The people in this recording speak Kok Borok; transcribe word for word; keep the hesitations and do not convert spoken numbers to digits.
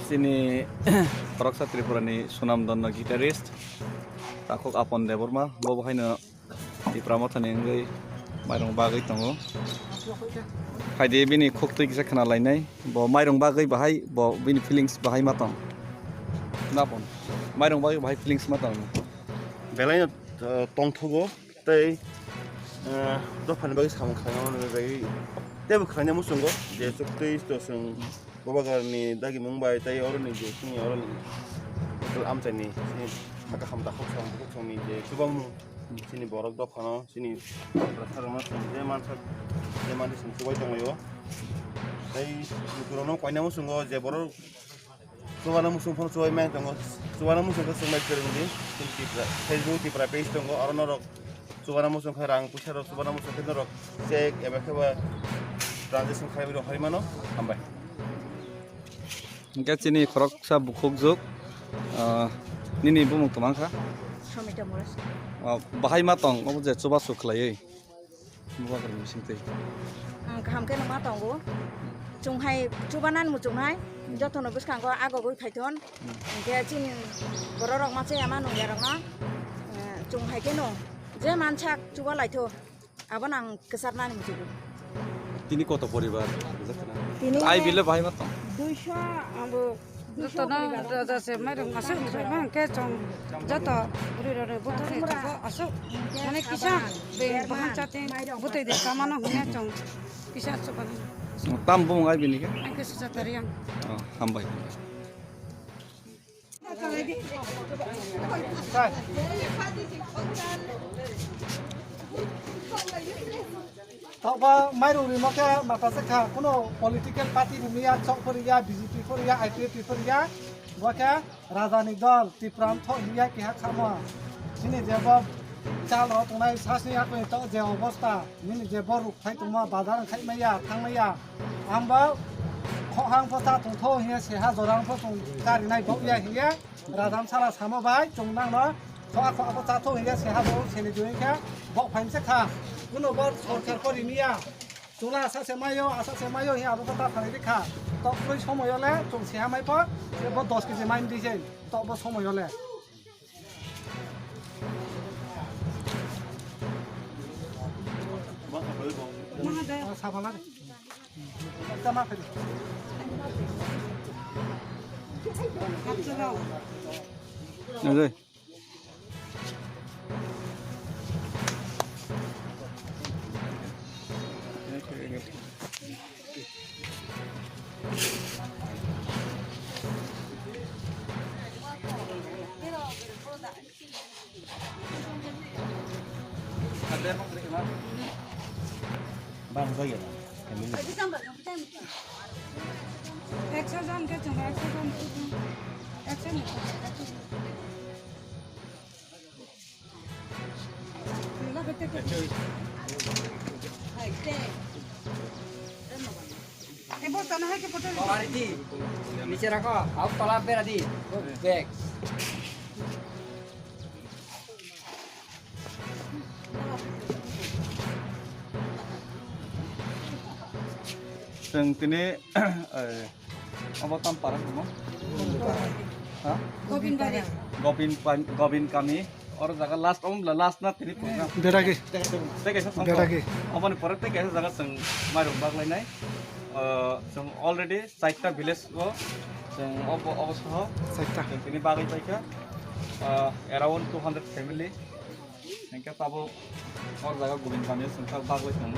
Chini khoroksa Tripura ni swnamdonno guitarist Takhuk Apon Debbarma, bo bo haino Tipra Mothani wngwi mairung bagwi tongo. Phaidi bini khuktwi kisa khna lainai, bo mairung bagwi bahai, bo bini feelings bahai ma tong? Napon, mairung bagwi bahai feelings ma tong? Belai no, uh, tongthogo tei, uh, dophani bagwi samung khlaina bagwi teibo khlaina muchungo je chuktwi to chwng Bubagrani dagimung bai tei oroni je chini oroni hotel amchaini chini saka hamda hoksong hoksongni je chubamung chini borok dophano chini sarokno chwng je mansak je manti chwng chubai tonglaio. Tei lukurokno koina muchungo je borok chubana muchung phano chubai mai tongo, chubana muchung khe chwng bai kwrwngdi chini Tipra, Facebook Tipra page tongo, oro norok chubana muchung khe rang puisa rok chubana muchung khe norok check eba khe ba transaction khlaiwi rok hai mano. Hambai. Hingke chini khoroksa bukhuk juk, ah, nini bumung twmang kha? Somita Murasing. Ah, bahai ma tong obo je chubachu khlaiwi? Bubagrani bisingtwi. Ang kaham khe numa tongo. Chwng hai chubanani muchung hai, hmm, jotono bwskango agogwi phaithon. Hmm. Hingke chini bororok ma chaya ma nungyarokno, eh, chwng hai kheno je mansak chuba laitho. Abono ang kwcharnani muchungo. Tini koto poribar? Tini ai bile bahai ma tong? Duiso, abo duiso jotono poribar. Raja se mairung aswk wngkha hwnkhe chwng joto bwrwi rok buthai tongo aswk. Mane kisa beng baham chating bwtwi de kamano hwnwi chwng kisa aswk. Tam bumung ai bini khe? Ang khe Sujata Reang. Oh, hambai, hambai. Tokba mairung rimo khe mata se kha, kuno political party rimi ya, chok phori ya, B J P phori ya, I P F T phori ya, bo khe raja ni dol, Tipra mtho hiya keha khamo. Chini je bo chal ro tongnai sasni yakni to je obosta, nini je bo ruk phai tongma, bazar khai maya, thang maya. Amba khohang pho cha tongtho hiya, seha jorang pho tong kari nai bo ya hiya. Radam sala samo bai chwng nangno khwa khwa bo cha thung hiya, seha bo seni joi khe bo phaimse kha. Kuno bo sorkar ko rimiya. Chwngno asa se mayo, asa se mayo hi abo ta thani rikha. Tok twi somoyo le chwng seha mai pho, se bo dos kg mai di se. Tok bo somoyo le. Sabana. Tama phedi. Ajay. Bang jagya na, family. Ekso jon khe chwng ekso jon, ekso ni. Hai, te. Tola ridi. Niche rakho. Hau tola bera di. Bag. Chwng tini, eh, abo tam para tongmo? Ha? Gobinbari. Gobin pan-, Gobin kami. Oro jaga last, om la last na tini program. Beragi. Tei kaisa thangkho. Beragi. Oboni pore tei kaisa jaga chwng mairung baglainai. Ah, chwng already chaita village o chwng obo, obo soho. Chaita. Chwng tini bagwi paikha. Ah, around two hundred family. Hingke tabo oro jaga Gobin kami o chwng ta bagwi tongo.